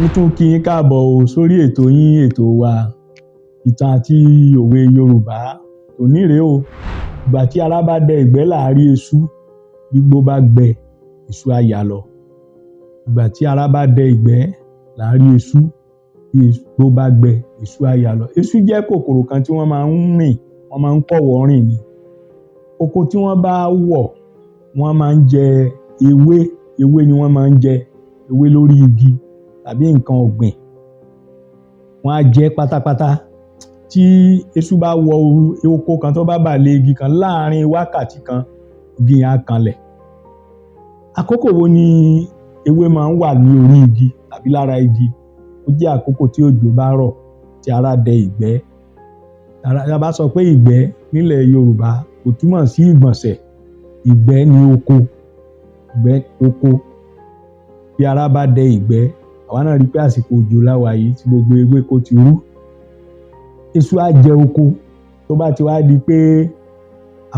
Mo tún kí yín káàbọ̀ o sórí ètò yín, ètò wa, ìtàn àti òwe Yorùbá. Òní rèé o. Ìgbà tí ara bá dẹ ìgbẹ́ là á rí eṣú, bígbó bá gbẹ, eṣú á ya lọ. Ìgbà tí ara bá dẹ ìgbẹ́ là á rí eṣú, bí igbó bá gbẹ, eṣú á ya lọ. Eṣú jẹ́ kòkòrò kan tí wọ́n máa ń rìn, wọ́n máa ń kọ́wọ̀ọ́ rìn ni. Oko tí wọ́n bá wọ̀, wọ́n máa ń jẹ ewé, ewé ni wọ́n máa ń jẹ, ewé lórí igi tàbí nǹkan ọ̀gbìn. Wọ́n á jẹ ẹ́ pátápátá. Tí eṣú bá wọ oko kan, tó bá bà lé igi kan láàárín wákàtí kan, igi yẹn á kanlẹ̀. Àkókò wo ni ewé máa ń wà ní orí igi tàbí lára igi? Ó jẹ́ àkókò tí òjò bá rọ̀, tí ara dẹ ìgbẹ́. Tá a bá sọ pé ìgbẹ́ nílẹ̀ Yorùbá, kò túmọ̀ sí ìgbọ̀nsẹ̀. Ìgbẹ́ ni oko, ìgbẹ́ oko. Bí ara bá dẹ ìgbẹ́, àwa náà rí i pé àsìkò òjò la wà yìí tí gbogbo ewéko ti rú. Eṣú á jẹ oko. Tó bá ti wá di pé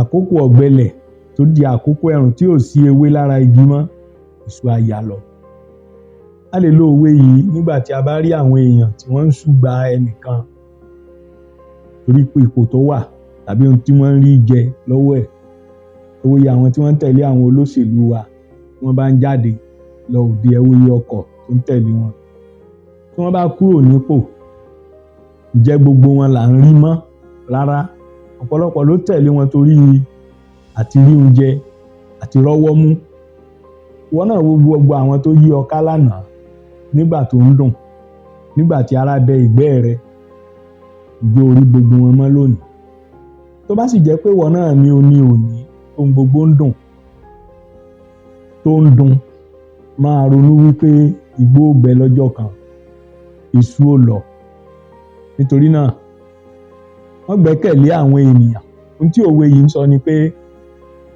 àkókò ọ̀gbẹlẹ̀, tó di àkókò ẹ̀rùn tí ò sí ewé lára igi mọ́, eṣú á ya lọ. A lè lo òwe yìí nígbà tí a bá rí àwọn èèyàn tí wọ́n ń ṣùgbàá ẹnìkan torí pé ipò tó wà tàbí ohun tí wọ́n ń rí jẹ lọ́wọ́ ẹ̀. Ẹ wo iye àwọn tí wọ́n ń tẹ̀lé àwọn olóṣèlú wa tí wọ́n bá ń jáde lọ òde, ẹ wo iye ọkọ̀ tó ń tẹ̀lé wọn. Tí wọ́n bá kúrò nípò, ǹjẹ́ gbogbo wọn là ń rí mọ́? Rárá. Ọ̀pọ̀lọpọ̀ ló tẹ̀lé wọn torí àti rí oúnjẹ, àti rọ́wọ́ mú. Ìwọ náà wo gbogbo àwọn tó yí ọ ká lánàá nígbà tó ń dùn, nígbà tí ara dẹ ìgbẹ́ rẹ, ǹjẹ́ o rí gbogbo wọn mọ́ lónìí? Tó bá sì jẹ́ pé ìwọ náà ni o ní òní, tóhun gbogbo ń dùn, tó ń dun, máa ronú wípé igbó ó gbẹ lọ́jọ́ kan, eṣú ó lọ. Nítorí náà, má gbẹ́kẹ̀lé àwọn ènìyàn. Ohun tí òwe yìí ń sọ ni pé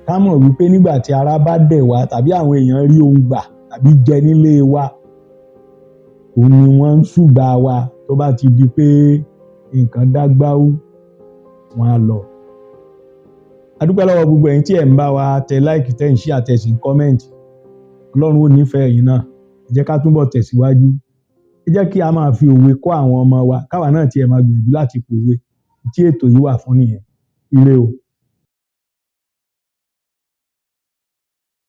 ká mọ̀ wípé nígbà tí ara bá dẹ̀ wá tàbí àwọn èèyàn rí ohun gbà tàbí jẹ nílé wa, òun ni wọ́n ń ṣùgbàá wa. Tó bá ti di pé nǹkan dá gbáú, wọ́n á lọ. A dúpẹ́ lọ́wọ́ gbogbo ẹ̀yin tí ẹ̀ ń bá wa tẹ like, tẹ́ ń share, tẹ́ sì ń comment. Ọlọ́run ó nífẹ̀ẹ́ ẹ̀yin náà. Ẹ jẹ́ ká túbọ̀ tẹ̀síwájú. Ẹ jẹ́ kí a máa fi òwe kọ́ àwọn ọmọ wa, káwa náà tiẹ̀ máa gbìyànjú láti pòwe. Tí ètò yìí wà fún nìyẹn. Ire o.